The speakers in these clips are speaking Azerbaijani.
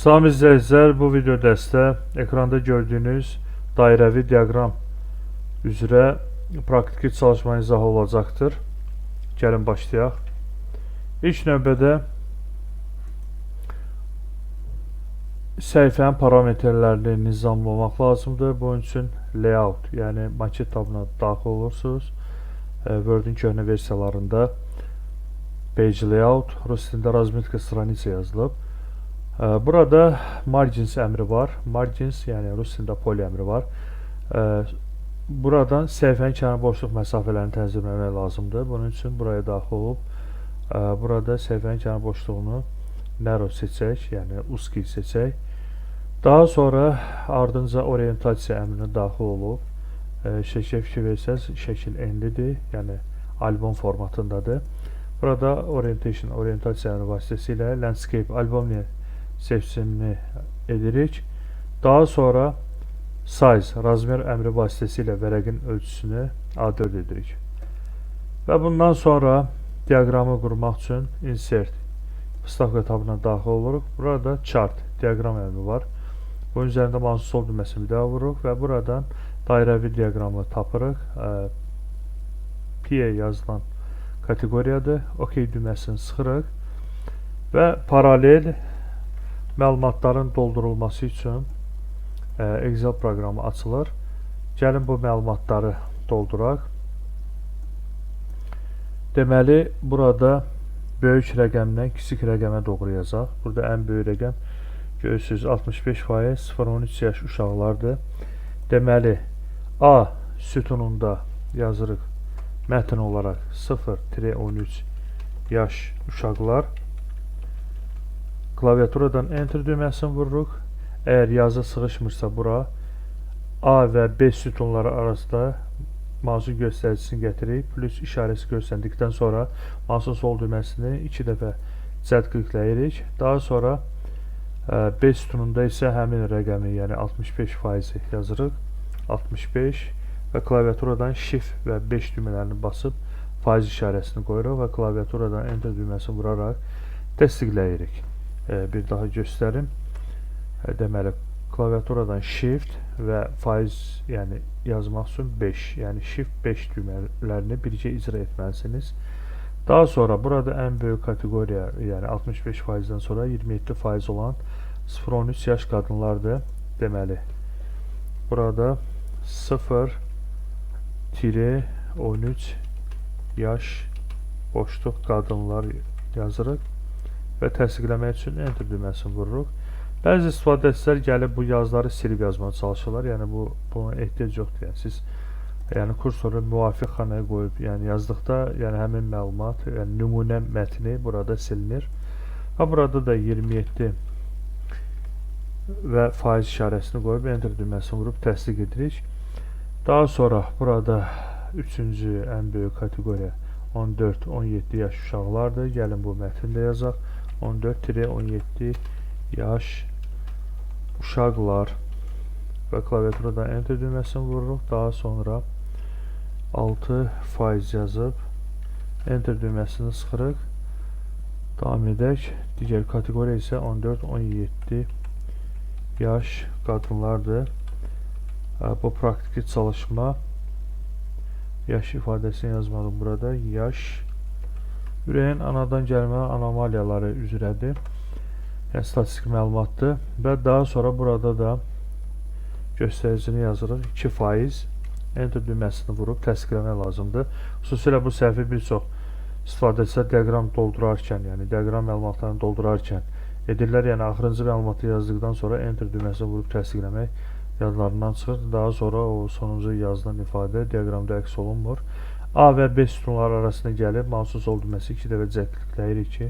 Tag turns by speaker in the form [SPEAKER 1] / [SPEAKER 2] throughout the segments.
[SPEAKER 1] Salam izləyicilər, bu video dərsdə ekranda gördüyünüz dairəvi diaqram üzrə praktiki çalışma izahı olacaqdır. Gəlin başlayaq. İlk növbədə səhifənin parametrlərini nizamlamaq lazımdır. Bunun üçün layout, yəni maket tabına daxil olursunuz. Word-ün köhnə versiyalarında page layout, rus dilində razmetka stranica yazılıb. Burada margins əmri var. Margins, yəni rus dilində poli əmri var. Buradan səhifənin kənar boşluq məsafələrini tənzimləmək lazımdır. Bunun üçün buraya daxil olub, burada səhifənin kənar boşluğunu narrow seçək, yəni uski seçək. Daha sonra ardınca orientasiya əmrinə daxil olub, şəkil fikir versəniz, şəkil enlidir, yəni albom formatındadır. Burada orientation, orientasiya əmri vasitəsilə landscape, albom seçimini edirik. Daha sonra size, razmer əmri vasitəsilə vərəqin ölçüsünü A4 edirik. Və bundan sonra diaqramı qurmaq üçün insert, vstavka tabına daxil oluruq. Burada chart, diaqram əmri var. Bunun üzərində mouse'un sol düyməsini bir daha vururuq və buradan dairəvi diaqramı tapırıq. PA yazılan kateqoriyadır. OK düyməsini sıxırıq və paralel məlumatların doldurulması üçün Excel proqramı açılır. Gəlin bu məlumatları dolduraq. Deməli, burada böyük rəqəmdən kiçik rəqəmə doğru yazaq. Burada ən böyük rəqəm görürsünüz 65%, 0-13 yaş uşaqlardır. Deməli, A sütununda yazırıq mətn olaraq 0-13 yaş uşaqlar. Klaviaturadan Enter düyməsini vururuq. Əgər yazı sığışmırsa bura A və B sütunları arasında mouse'un göstəricisini gətirib plus işarəsi göstərdikdən sonra mouse'un sol düyməsini 2 dəfə cəld klikləyirik. Daha sonra B sütununda isə həmin rəqəmi, yəni 65% yazırıq. 65 və klaviaturadan Shift və 5 düymələrini basıb faiz işarəsini qoyuruq və klaviaturadan Enter düyməsini vuraraq təsdiqləyirik. Bir daha göstərim. Deməli, klaviaturadan Shift və faiz, yəni yazmaq üçün 5, yəni Shift 5 düymələrini bircə icra etməlisiniz. Daha sonra burada ən böyük kateqoriya, yəni 65%-dən sonra 27% olan 0-13 yaş qadınlardır. Deməli, burada 0-13 yaş boşluq qadınlar yazırıq və təsdiqləmək üçün Enter düyməsini vururuq. Bəzi istifadəçilər gəlib bu yazıları silib yazmağa çalışırlar. Yəni buna ehtiyac yoxdur. Yəni siz kursoru müvafiq xanaya qoyub, yəni yazdıqda, yəni həmin məlumat, yəni nümunə mətni burada silinir. Və burada da 27 və faiz işarəsini qoyub Enter düyməsini vurub təsdiq edirik. Daha sonra burada üçüncü ən böyük kateqoriya 14-17 yaş uşaqlardır. Gəlin bu mətni də yazaq. 14-17 yaş uşaqlar və klaviaturadan Enter düyməsini vururuq. Daha sonra 6% yazıb Enter düyməsini sıxırıq. Davam edək. Digər kateqoriya isə 14-17 yaş qadınlardır. Bu praktiki çalışma yaş ifadəsini yazmadım burada. Yaş ürəyin anadan gəlmə anomaliyaları üzrədir. Yəni statistik məlumatdır və daha sonra burada da göstəricini yazırıq. 2% Enter düyməsini vurub təsdiqləmək lazımdır. Xüsusilə bu səhvi bir çox istifadəçilər diaqram doldurarkən, yəni diaqram məlumatlarını doldurarkən edirlər. Yəni axırıncı məlumatı yazdıqdan sonra Enter düyməsini vurub təsdiqləmək yadlarından çıxır. Daha sonra o sonuncu yazılan ifadə diaqramda əks olunmur. A və B sütunları arasında gəlib mouse'un sol düyməsi 2 dəfə cəld klikləyirik ki,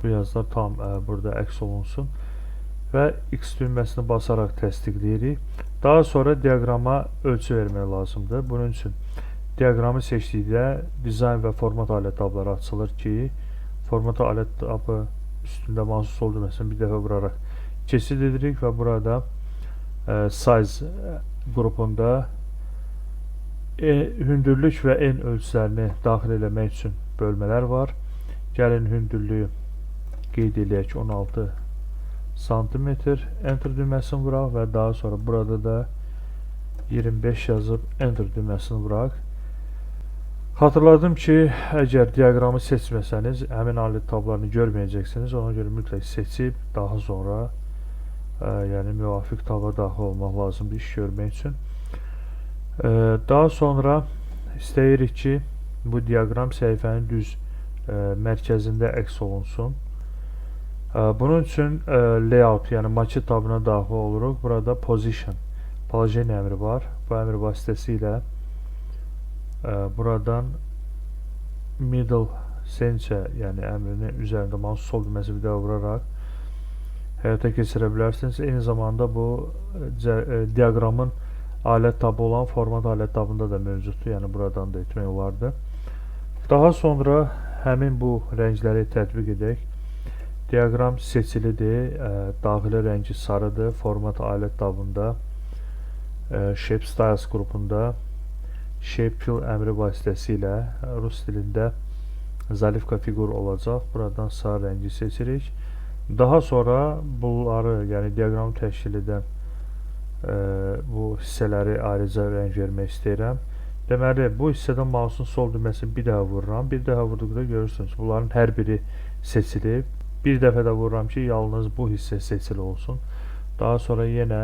[SPEAKER 1] bu yazılar tam burada əks olunsun və X düyməsini basaraq təsdiqləyirik. Daha sonra diaqrama ölçü vermək lazımdır. Bunun üçün diaqramı seçdikdə dizayn və format alət tabları açılır ki, format alət tabı üstündə mouse'un sol düyməsini bir dəfə vuraraq keçid edirik və burada size qrupunda hündürlük və en ölçülərini daxil eləmək üçün bölmələr var. Gəlin hündürlüyü qeyd eləyək 16 santimetr, Enter düyməsini vuraq və daha sonra burada da 25 yazıb Enter düyməsini vuraq. Xatırladım ki, əgər diaqramı seçməsəniz, həmin alət tablarını görməyəcəksiniz. Ona görə mütləq seçib daha sonra yəni müvafiq taba daxil olmaq lazımdır iş görmək üçün. Daha sonra istəyirik ki, bu diaqram səhifənin düz mərkəzində əks olunsun. Bunun üçün layout, yəni maket tabına daxil oluruq. Burada position, положение əmri var. Bu əmr vasitəsilə buradan middle center, yəni əmrini üzərində mouse sol düyməsi bir daha vuraraq həyata keçirə bilərsiniz. Eyni zamanda bu diaqramın alət tabı olan format alət tabında da mövcuddur. Yəni buradan da etmək olardı. Daha sonra həmin bu rəngləri tətbiq edək. Diaqram seçilidir. Daxili rəngi sarıdır. Format alət tabında Shape Styles qrupunda Shape Fill əmri vasitəsilə rus dilində заливка фигур olacaq. Buradan sarı rəngi seçirik. Daha sonra bunları, yəni diaqramı təşkil edən bu hissələri ayrıca rəng vermək istəyirəm. Deməli, bu hissədə mouse'un sol düyməsini bir daha vururam. Bir daha vurduqda görürsünüz, bunların hər biri seçilib. Bir dəfə də vururam ki, yalnız bu hissə seçili olsun. Daha sonra yenə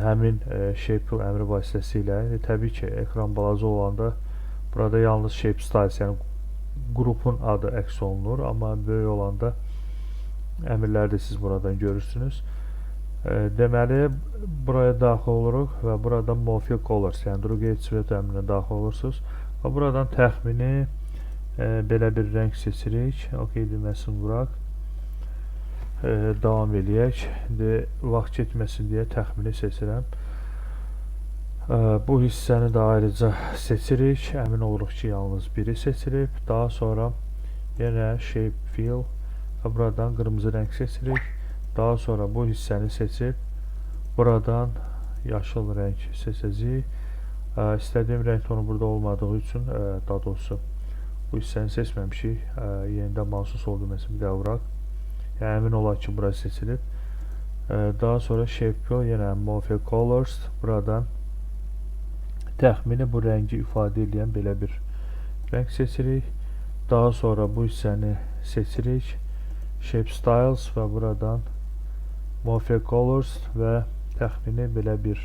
[SPEAKER 1] həmin Shape Fill əmri vasitəsilə, təbii ki, ekran balaca olanda burada yalnız Shape Styles, yəni qrupun adı əks olunur, amma böyük olanda əmrləri də siz buradan görürsünüz. Deməli, buraya daxil oluruq və buradan Modify Colors, yəni другие цвет əmrinə daxil olursunuz və buradan təxmini belə bir rəng seçirik. OK düyməsini vuraq. Davam eləyək. İndi vaxt getməsin deyə təxmini seçirəm. Bu hissəni də ayrıca seçirik. Əmin oluruq ki, yalnız biri seçilib. Daha sonra yenə Shape Fill və buradan qırmızı rəng seçirik. Daha sonra bu hissəni seçib buradan yaşıl rəng seçəcəyik. İstədiyim rəng tonu burada olmadığı üçün, daha doğrusu bu hissəni seçməmişik. Yenidən mouse'un sol düyməsini bir daha vuraq. Yəni əmin olaq ki, bura seçilib. Daha sonra Shape Fill, yenə Modify Colors, buradan təxmini bu rəngi ifadə edən belə bir rəng seçirik. Daha sonra bu hissəni seçirik. Shape Styles və buradan Modify Colors və təxmini belə bir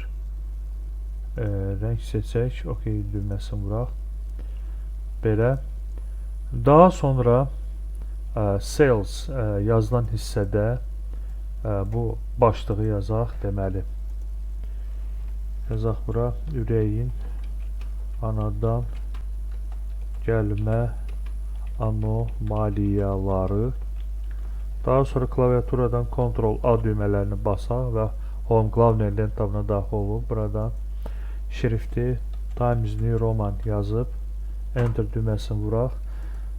[SPEAKER 1] rəng seçək. OK düyməsini vuraq. Belə. Daha sonra Sales yazılan hissədə bu başlığı yazaq. Deməli, yazaq bura ürəyin anadan gəlmə anomaliyaları. Daha sonra klaviaturadan Ctrl A düymələrini basaq və Home главный lent tabına daxil olub buradan şrifti Times New Roman yazıb Enter düyməsini vuraq.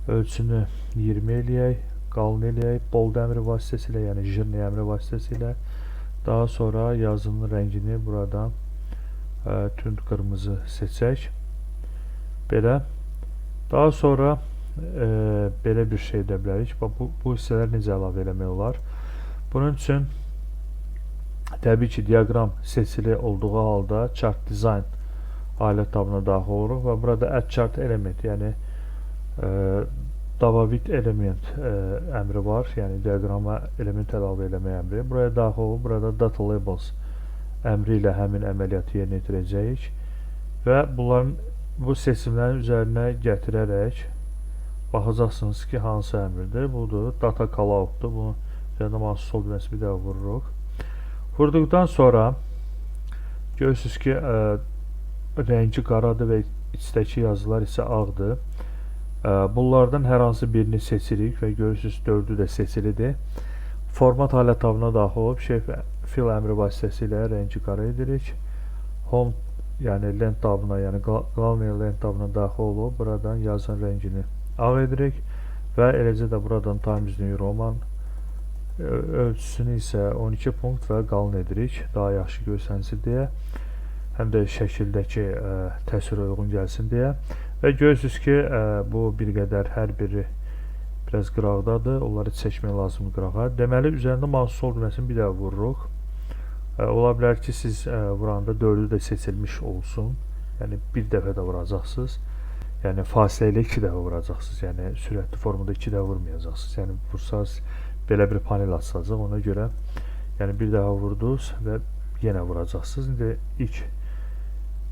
[SPEAKER 1] Ölçünü 20 eləyək, qalın eləyək, bold əmri vasitəsilə, yəni жирный əmri vasitəsilə. Daha sonra yazının rəngini buradan tünd qırmızı seçək. Belə. Daha sonra belə bir şey edə bilərik. Bax, bu hissələr necə əlavə eləmək olar? Bunun üçün təbii ki, diaqram seçili olduğu halda Chart Design alət tabına daxil oluruq və burada Add Chart Element, yəni добавить element əmri var. Yəni diaqrama element əlavə eləmək əmri. Buraya daxil olub burada Data Labels əmri ilə həmin əməliyyatı yerinə yetirəcəyik və bunların bu seçimlərin üzərinə gətirərək baxacaqsınız ki, hansı əmrdir. Budur, Data Callout'dur. Bunu üzərində mouse sol düyməsi bir daha vururuq. Vurduqdan sonra görürsünüz ki, rəngi qaradır və içdəki yazılar isə ağdır. Bunlardan hər hansı birini seçirik və görürsünüz, dördü də seçilidir. Format alət tabına daxil olub Shape Fill əmri vasitəsilə rəngi qara edirik. Home, yəni lent tabına, yəni главный lent tabına daxil olub buradan yazın rəngini ağ edirik və eləcə də buradan Times New Roman ölçüsünü isə 12 punkt və qalın edirik, daha yaxşı görsənsin deyə, həm də şəkildəki təsvirə uyğun gəlsin deyə. Və görürsünüz ki, bu bir qədər hər biri Biraz qıraqdadır. Onları çəkmək lazımdır qırağa. Deməli, üzərində mouse sol düyməsini bir daha vururuq. Ola bilər ki, siz vuranda dördü də seçilmiş olsun. Yəni bir dəfə də vuracaqsınız. Yəni fasilə ilə 2 dəfə vuracaqsınız. Yəni sürətli formada 2 dəfə vurmayacaqsınız. Yəni vursanız belə bir panel açılacaq. Ona görə yəni bir dəfə vurdunuz və yenə vuracaqsınız. İndi ilk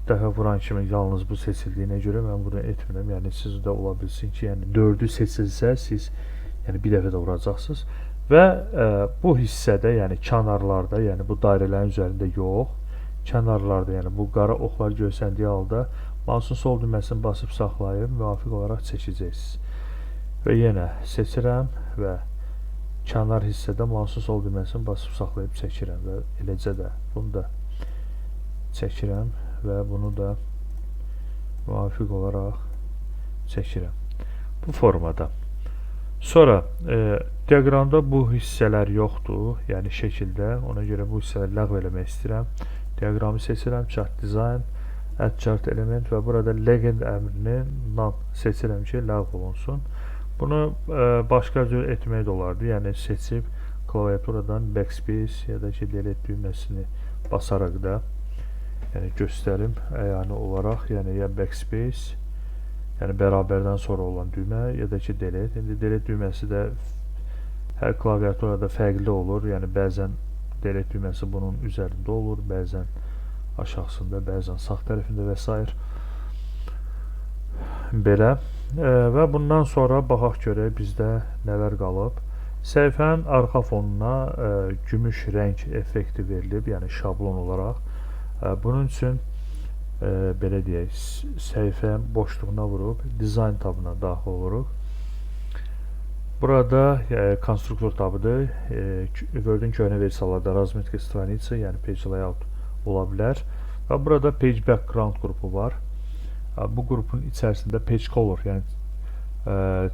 [SPEAKER 1] dəfə vuran kimi yalnız bu seçildiyinə görə mən bunu etmirəm. Yəni siz də ola bilsin ki, yəni dördü seçilsə siz yəni bir dəfə də vuracaqsınız. Və bu hissədə, yəni kənarlarda, yəni bu dairələrin üzərində yox, kənarlarda, yəni bu qara oxlar görsəndiyi halda mouse'un sol düyməsini basıb saxlayıb müvafiq olaraq çəkəcəksiniz. Və yenə seçirəm və kənar hissədə mouse'un sol düyməsini basıb saxlayıb çəkirəm və eləcə də bunu da çəkirəm və bunu da müvafiq olaraq çəkirəm. Bu formada. Sonra diaqramda bu hissələr yoxdur, yəni şəkildə. Ona görə bu hissələri ləğv eləmək istəyirəm. Diaqramı seçirəm, Chart Design, Add Chart Element və burada Legend əmrini none seçirəm ki, ləğv olunsun. Bunu başqa cür etmək də olardı. Yəni seçib klaviaturadan Backspace ya da ki, Delete düyməsini basaraq da yəni göstərim əyani olaraq, yəni ya Backspace, yəni bərabərdən sonra olan düymə ya da ki, Delete. İndi Delete düyməsi də hər klaviaturada fərqli olur. Yəni bəzən Delete düyməsi bunun üzərində olur, bəzən aşağısında, bəzən sağ tərəfində və s. Belə. Və bundan sonra baxaq görək bizdə nələr qalıb. Səhifənin arxa fonuna gümüş rəng effekti verilib, yəni şablon olaraq. Bunun üçün belə deyək, səhifənin boşluğuna vurub Design tabına daxil oluruq. Burada konstruktor tabıdır. Word-ün köhnə versiyalarda разметка страницы, yəni page layout ola bilər. Və burada page background qrupu var. Bu qrupun içərisində page color, yəni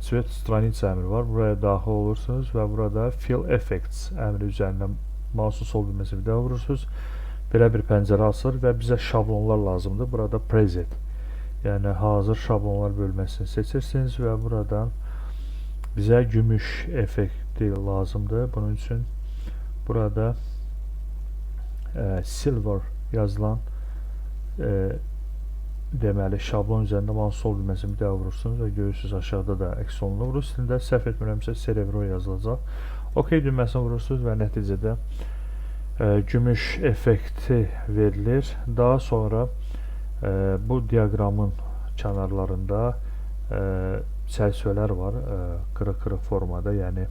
[SPEAKER 1] цвет страницы əmri var. Buraya daxil olursunuz və burada fill effects əmri üzərindən mouse'un sol düyməsini bir daha vurursunuz. Belə bir pəncərə açılır və bizə şablonlar lazımdır. Burada preset, yəni hazır şablonlar bölməsini seçirsiniz və buradan bizə gümüş effekti lazımdır. Bunun üçün burada silver yazılan deməli şablon üzərində mouse sol düyməsini bir daha vurursunuz və görürsünüz aşağıda da əks olunur. Rus dilində səhv etmirəmsə серебро yazılacaq. OK düyməsini vurursunuz və nəticədə gümüş effekti verilir. Daha sonra bu diaqramın kənarlarında çərçivələr var, qırıq-qırıq formada, yəni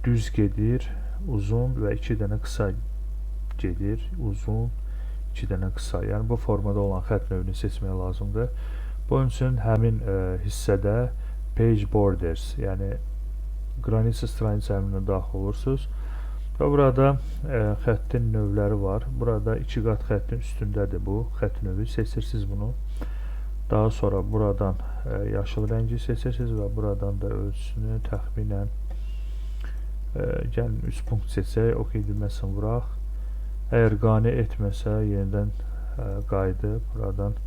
[SPEAKER 1] düz gedir, uzun və iki dənə qısa gedir, uzun, iki dənə qısa. Yəni bu formada olan xətt növünü seçmək lazımdır. Bunun üçün həmin hissədə page borders, yəni границы страницы əmrinə daxil olursunuz. Və burada xəttin növləri var. Burada iki qat xəttin üstündədir bu xətt növü. Seçirsiniz bunu. Daha sonra buradan yaşıl rəngi seçirsiniz və buradan da ölçüsünü təxminən gəlin 3 punkt seçək. OK düyməsini vuraq. Əgər qane etməsə yenidən qayıdıb buradan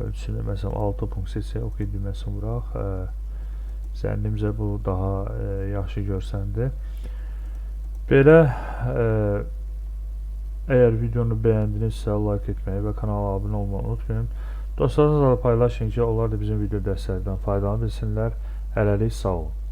[SPEAKER 1] ölçüsünü məsələn 6 punkt seçək. OK düyməsini vuraq. Zənnimcə bu daha yaxşı görsəndi. Belə əgər videonu bəyəndinizsə like etməyi və kanala abunə olmağı unutmayın. Dostlarınızla da paylaşın ki, onlar da bizim video dərslərdən faydalana bilsinlər. Hələlik sağ olun.